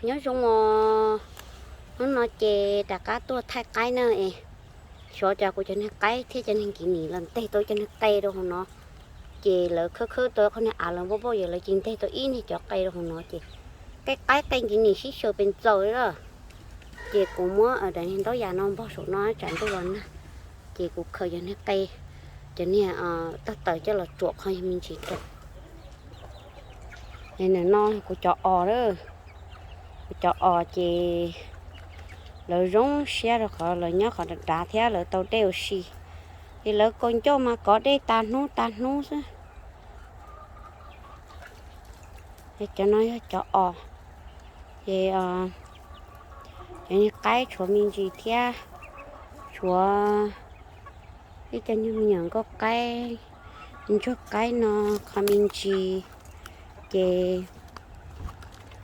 Nyob zoo os, hnub no ces rov qab tuaj thaij qaib na es, xyov cas kuv cov niag qaib thiab cov niag kiv nim los nteg tau cov niag qe rau hauv no, ces lawv khawb khawb tau qhov niag av los npauj npauj ces lawv cia nteg tau ib niag cov qe rau hauv no ces qe qaib qe kiv nim sib xyaw pes ntxaws li lawm. Ces kuv muab daim niag ntaub yas no npog saum no tsam ntuj los nag, ces kuv khaws cov niag qe, cov niag tawg taws coj los tsuam qhov yog me ntsis rau. Es nim no kuv cov os, kuv cov os ces lawv zoo siab rau qhov lawv nyob qhov dav dav thiab lawv tau dej ua si. Ces lawv kaus ncauj mas kov dej tas hnub tas hnub xwb. Cov no yog cov os, ces cov niag qaib tshuav me ntsis thiab, tshuav ib co nyuag me nyuam nkauj qaib, ntsuag qaib no qhov me ntsis, ces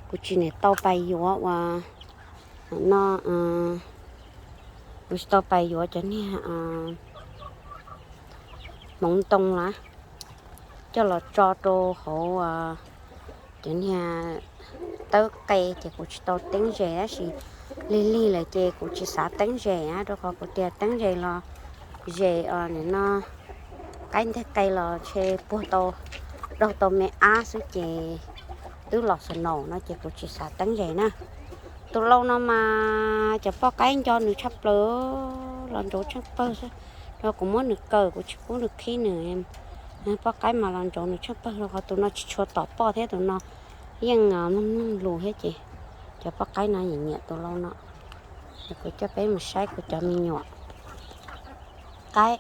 kuv tsis niam tau pais yuav uas no, kuv tsis tau pais yuav cov niag hmoov ntoo lawm coj los tso rau hauv cov niag tawb qe ces kuv tsis tau teeb zes tab sis lig lig lawm ces kuv tsis xav teeb zes na, rau qhov kuv tias teeb zes los zes nim no qaib nteg qe los ntshe puag tau, daug tau me ab xwb ces twb los snow no ces kuv tsis xav teeb zes na. Tus lau no mas cov poj qaib nco nws tshaj plaws, los ntsauv tsheej pawg xwb. Rau kuv muab nws kaw, kuv tsis pub nws qhib nws. Poj qaib mas los ntsauv nws tsheej pawg rau qhov tus no tsis tshua tom poj thiab tus no yeej mloog mloog lus thiab ces cov poj qaib no nyiam nyiam tus lau no. Kuv coj peb mus saib kuv cov me nyuam qaib.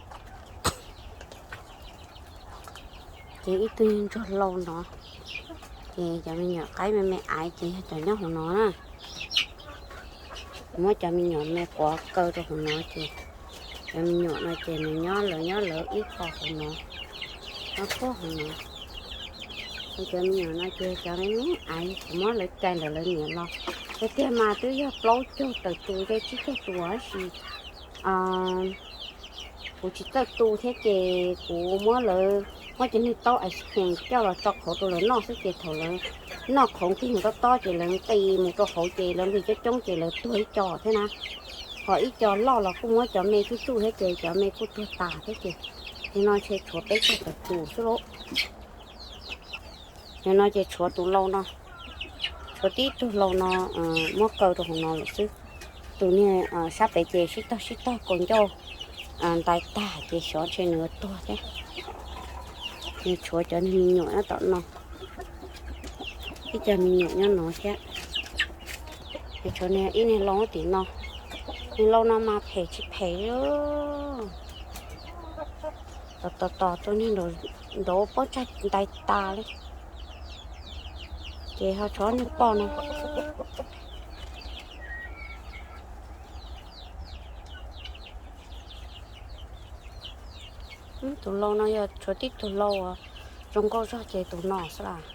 Ces ib tug ntsuag lau no, ces cov me nyuam qaib me me aiv ces yog cov nyob hauv no na. Muab cov me nyuam me quav kaw rau hauv no ces cov me nyuam no ces nws nyob lawv nyob lawv ib qho hauv no, nyob puag hauv no. Cov me nyuam no ces cov me me aiv kuv muab lawv cais ntawm lawv niam los. Tiag tiag mas twb yog plaub caug tawm tus ze tsib caug tus tab sis kuv tsis txawj tu thiab ces kuv muab lawv, muab cov niag taub ice cream coj los tso qhauv rau lawv noj xwb ces thaum lawv noj qhauv kiag mus tob tob ces lawv nqis mus rau hauv ces lawv nqis coob coob ces lawv tuag ib co thiab na. Ho ib co loj los kuj muab cov me tsuj tsuj thiab ces cov me kuj tuag tas thiab ces nim no ntshe tshuav peb caug tawm tus xwb lauj. Nim no ces tshuav tus lau no, tshuav tib tug lau no muab kaw rau hauv no lawm xwb. Tus niag sab pem ces sib tog sib tog kaus ncauj ntais tag ces xyov ntshe nws tuag thiab. Nws tshuav cov niag me nyuam nyob tom no, ib co me nyuam nyob no thiab. Ces tshuav niag ib niag lau tim no, niag lau no mas phem tsis phem li. Tos tos tos tus niag nraud pob ntsag ntais tas li. Ces ho tshuav niag poj no. Tus lau no yog tshuav tib tug lau zoo nkauj zog ces tus no xwb las.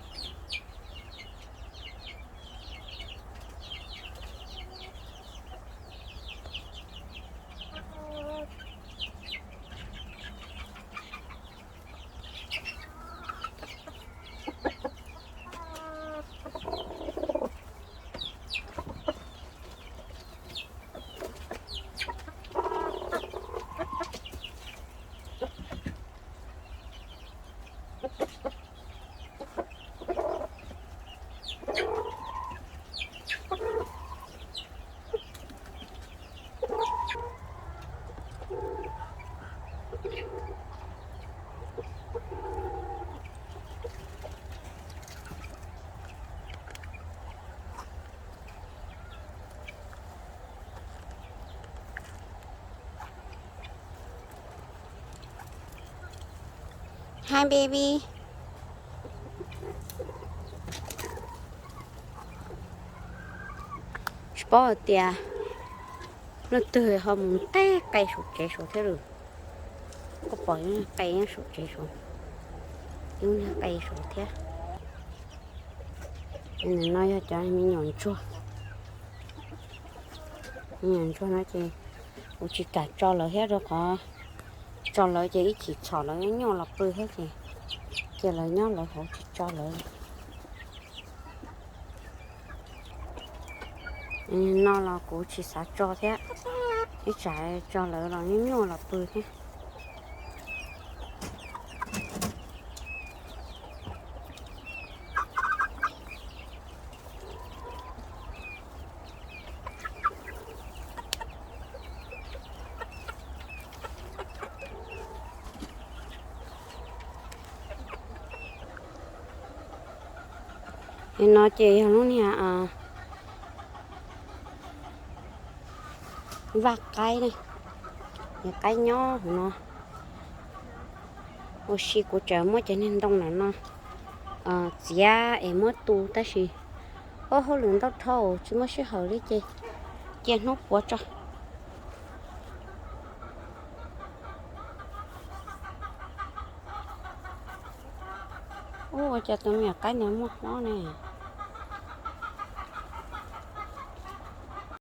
Hi baby. Tsis paub hais tias leej twg ho mus teb qe saum tsev saud thiab lawm. Koj pom qe nyob saum tsev saud, ib niag qe saud thiab. Nim no yog cov me nyuam ntsuag. Me nyuam ntsuag no ces kuv tsis kam tso lawv thiab rau qhov tso lawv ces ib chim txhom lawv nyuaj los pw thiab ces cia lawv nyob lawv hauv tsis tso lawv. No los kuv tsis xav tso thiab, ib tsam tso lawv los nyuaj nyuaj los pw thiab. No ces yog lub niag vaj qaib, niag qaib nyob hauv no. Ua si kuv tseem muab cov niag ntoo ntawm no txiav es muab tu tab sis, o, hauj lwm ntau dhau tsis muaj sij hawm li ces cia hnub puav tso. Ua cas tus me nyuam qaib ntawd muaj mob ne?